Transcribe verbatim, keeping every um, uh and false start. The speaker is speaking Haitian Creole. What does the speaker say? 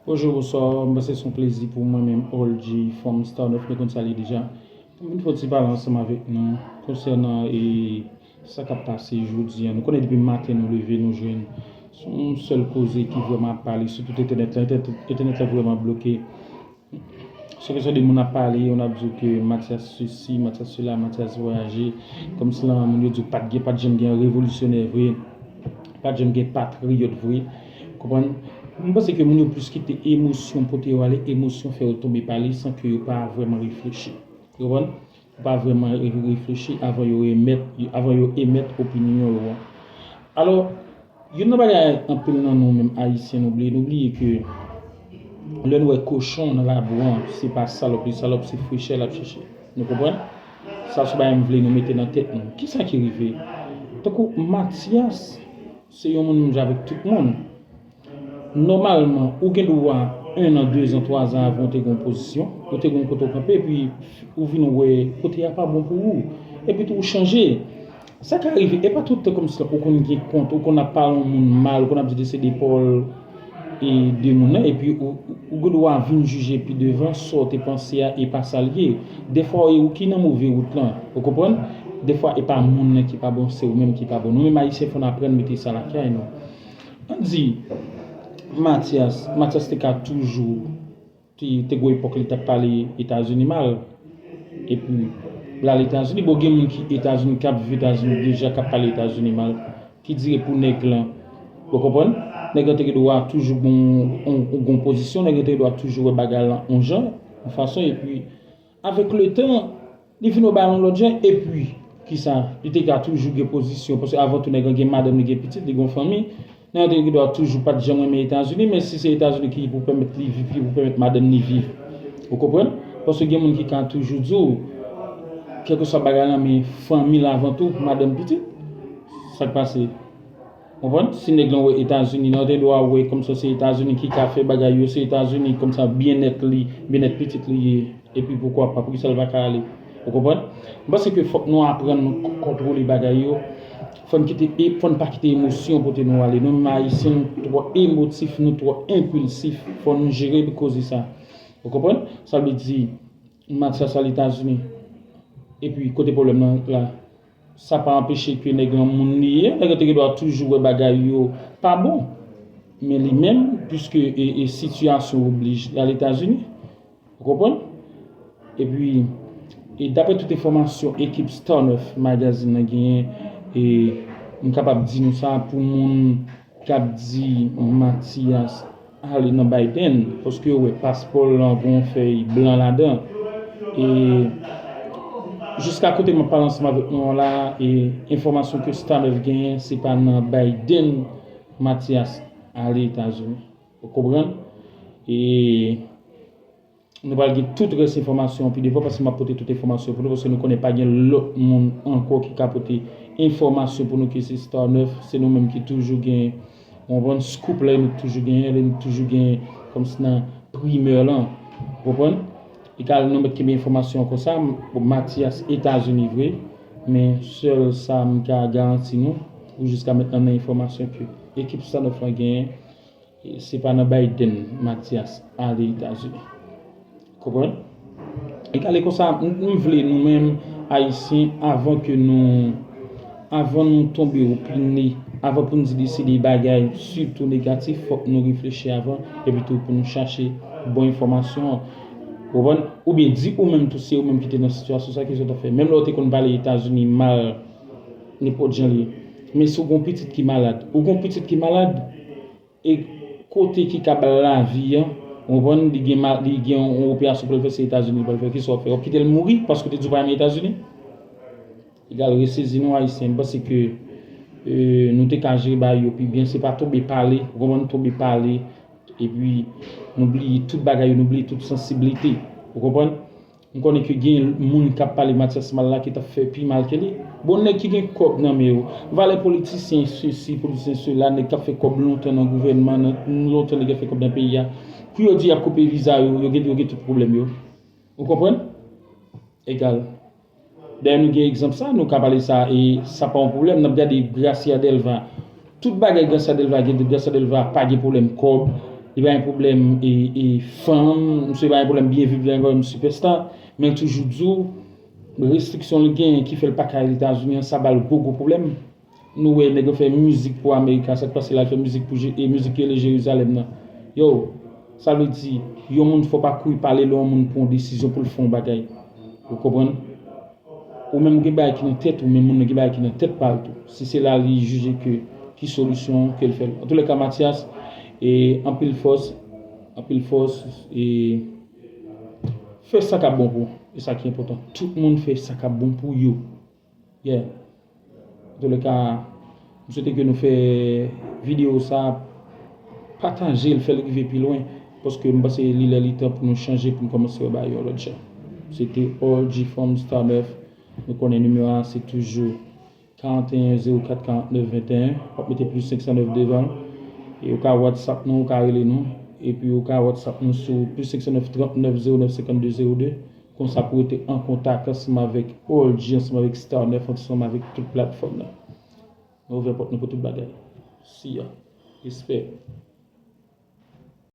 Bonjou, bonswa. M panse se yon plezi pou mwen menm, All G, From Star Neuf, nou konn sa l ye deja. Pou m vin fè yon ti pale ansanm avèk nou konsènan e sa k ap pase jodi a. Nou konnen depi maten nou leve, nou jwenn se yon sèl koze ki vrèman ap pale sou tout entènèt la. Entènèt, entènèt la vrèman bloke. Se kesyon de moun ap pale, youn ap di w ke Mathias sesi, Mathias sela, Mathias vwayaje. Kòmsi la moun yo di w pa t gen, pa t janm gen revolisyonè vre, pa t janm gen patriyòt vre. Konprann? M panse ke moun yo plis kite emosyon pote yo ale, emosyon fè yo tonbe pale san ke yo pa vrèman reflechi. Konprann? Yo pa vrèman re- reflechi avan yo emèt, avan yo emèt opinyon yo an. Alò, youn nan bagay anpil nan nou menm Ayisyen nou bliye, nou bliye ke lè nou wè kochon nan labou an, se pa salòp li salòp, se frechè l ap chèche. Nou konprann? Sa se yon bagay m vle nou mete nan tèt nou. Kisa ki rive? Tankou Mathias, se yon moun menm jan avèk tout moun. Nòmalman, ou gen dwa en an, de zan, twa zan avan ou te gen yon pozisyon, ou te gen yon kote w kanpe, epi ou vin wè kote a pa bon pou ou. Epi tou ou chanje. Sa ka rive, e pa tout tan kòmsi ou konn gen kont, ou konn ap pale yon moun mal, ou konn ap di de se de pòl e de moun nan, epi ou, ou gen dwa vin jije pi devan sa w te panse a e pa sa l ye. Dèfwa e ou ki nan move wout lan, ou konprann? Dèfwa e pa moun nan ki pa bon, se ou menm ki pa bon. Nou menm Ayisyen fò n aprann mete sa lakay nou. Ann di, Mathias, Mathias te ka toujou, te, te gon epòk li t ap pale Etazini mal. Epi, l al Etazini, bon, gen moun ki Etazini, k ap viv Etazini deja, k ap pale Etazini mal, ki dire pou nèg lan. Ou konprann? Nèg lan te gen dwa toujou gon, on, on, gon pozisyon, nèg lan te gen dwa toujou wè bagay lan on jan, on fason, epi, avèk letan, li vin wè bagay lan lòt jan, epi, kisa? Li te ka toujou gen pozisyon, paske avan tou nèg lan gen madanm, li gen pitit, li gen yon fanmi. Nèg lan te gen dwa toujou pa t janm renmen Etazini, men si se Etazini ki pou pèmèt li viv, ki pou pèmèt madanm li viv. Ou konprann? Paske gen moun ki ka toujou di w, kèlkeswa bagay lan, men fanmi l avan tou, madanm, pitit. Sa k pase? Konprann? Si nèg lan wè Etazini, nan te dwa wè kòmsa se Etazini ki ka fè bagay yo, se Etazini kòmsa byennèt li, byennèt pitit li ye. Epi poukwa pa, poukisa l pa ka ale? Ou konprann? M panse ke fòk nou aprann nou k- kontwole bagay yo. Fò n kite, e- fò n pa kite emosyon pote nou ale. Nou menm Ayisyen, nou twò emotif, nou twò enpilsif. Fò nou jere koze sa. Ou konprann? Sa vle di, Mathias al Etazini. Epi kote pwoblèm nan la? Sa pa anpeche ke nèg lan moun li ye, nèg lan te gen dwa toujou wè bagay yo pa bon. Men li menm, piske e, e sitiyasyon oblije l al Etazini. Ou konprann? Epi, e daprè tout enfòmasyon ekip Star Neuf Magazine nan genyen, e m kapab di nou sa pou moun k ap di Mathias ale nan Biden, paske yo wè paspò l lan gon fèy blan ladan. E jiska kote m ap pale ansanm avèk nou an la, e enfòmasyon ke Star Neuf genyen, se pa nan Biden Mathias ale Etazini. Ou konprann? E nou pral gen tout rès enfòmasyon an pi devan, paske m ap pote tout enfòmasyon pou nou, paske nou konnen pa gen lòt moun ankò ki ka pote enfòmasyon pou nou ke se Star Neuf, se nou menm ki toujou gen, ou konprann, scoop la, nou toujou genyen, nou toujou gen kòmsi nan primè lan, ou konprann? E ka nou mèt kenbe enfòmasyon an konsa, bon, Mathias Etazini vre, men sèl sa m ka garanti nou, pou jiska mentnan nan enfòmasyon ke ekip Star Neuf lan genyen, e se pa nan Biden Mathias ale Etazini. Konprann? E gade konsa, m, m vle nou menm Ayisyen, avan ke nou, avan nou tonbe opine, avan pou n di deside bagay, sitou negatif, fòk nou reflechi avan, epi tou pou nou chache bon enfòmasyon an. Konprann? Oubyen di ou menm tou, se ou menm ki te nan sitiyasyon sa, kisa w t ap fè? Menm lè w te konn pale Etazini mal, nenpòt jan li ye. Men si w gen yon pitit ki malad, ou gen yon pitit ki malad, e kote ki ka ba l lavi an, ou konprann, li gen, ma- li gen yon operasyon pou l fè, se Etazini li pral fè, kisa w ap fè? W ap kite l mouri paske w te di w pa renmen Etazini? Egal, resezi nou Ayisyen, m panse ke e, nou te ka jere bagay yo pi byen, se pa tonbe pale, ou konprann, tonbe pale, epi nou bliye tout bagay yo, nou bliye tout sansiblite, ou konprann? M konnen ke gen moun k ap pale Mathias mal la ki t ap fè pi mal ke li. Bon, nèg ki gen kòb nan men yo, valè politisyen sesi, politisyen sela, nèg k ap fè kòb lontan nan gouvènman, nan, lontan nèg ap fè kòb nan peyi a. Pou yo di y ap koupe viza yo, yo gen, yo gen tout pwoblèm yo. Ou konprann? Egal. Dayè nou gen egzanp sa, nou ka pale sa, e sa pa yon pwoblèm, n ap gade Gracia Delva. Tout bagay Gracia Delva gen, Gracia Delva pa gen pwoblèm kòb, Li pa gen pwoblèm e, e fanm, misye pa gen pwoblèm byen viv, li pa gen pwoblèm sipèsta, men l toujou di w restriksyon li genyen ki fè l pa ka al Etazini an, sa ba l gwo gwo pwoblèm. Nou wè nèg yo fè mizik pou Amerika, sa k pase la, l fè mizik pou Je- e mizik yo rele Jerizalèm nan. Yo, sa vle di, yon moun fò pa kouri pale lè yon moun pran yon desizyon pou l fè yon bagay. Ou konprann? Ou menm ou gen bagay ki nan tèt ou, men moun nan gen bagay ki nan tèt pa l tou. Si se la li jije ke ki solisyon ke l fè l. Antoulèka Mathias, e anpil fòs, anpil fòs, e fè sa k ap bon pou ou. E sa ki enpòtan. Tout moun fè sa k ap bon pou yo. Yeah. Antoulèka, m swete ke nou fè videyo sa, pataje l, fè l rive pi lwen. Paske m panse li lè li tan pou nou chanje, pou nou kòmanse wè bagay yo yon lòt jan. Se te All G Farm Star nèf. Nou konnen nimewo a se toujou karanteyen zewo kat karantnèf venteyen. W ap mete plis senk san nèf devan l. E ou ka WhatsApp nou, ou ka rele nou. Epi ou ka WhatsApp nou sou plis senk san nèf trant nèf zewo nèf senkannde zewo de. Konsa pou rete an kontak ansanm avèk All G, ansanm avèk Star nèf, ansanm avèk tout platfòm nan. Nou ouvè pòt nou pou tout bagay. See ya. Respè.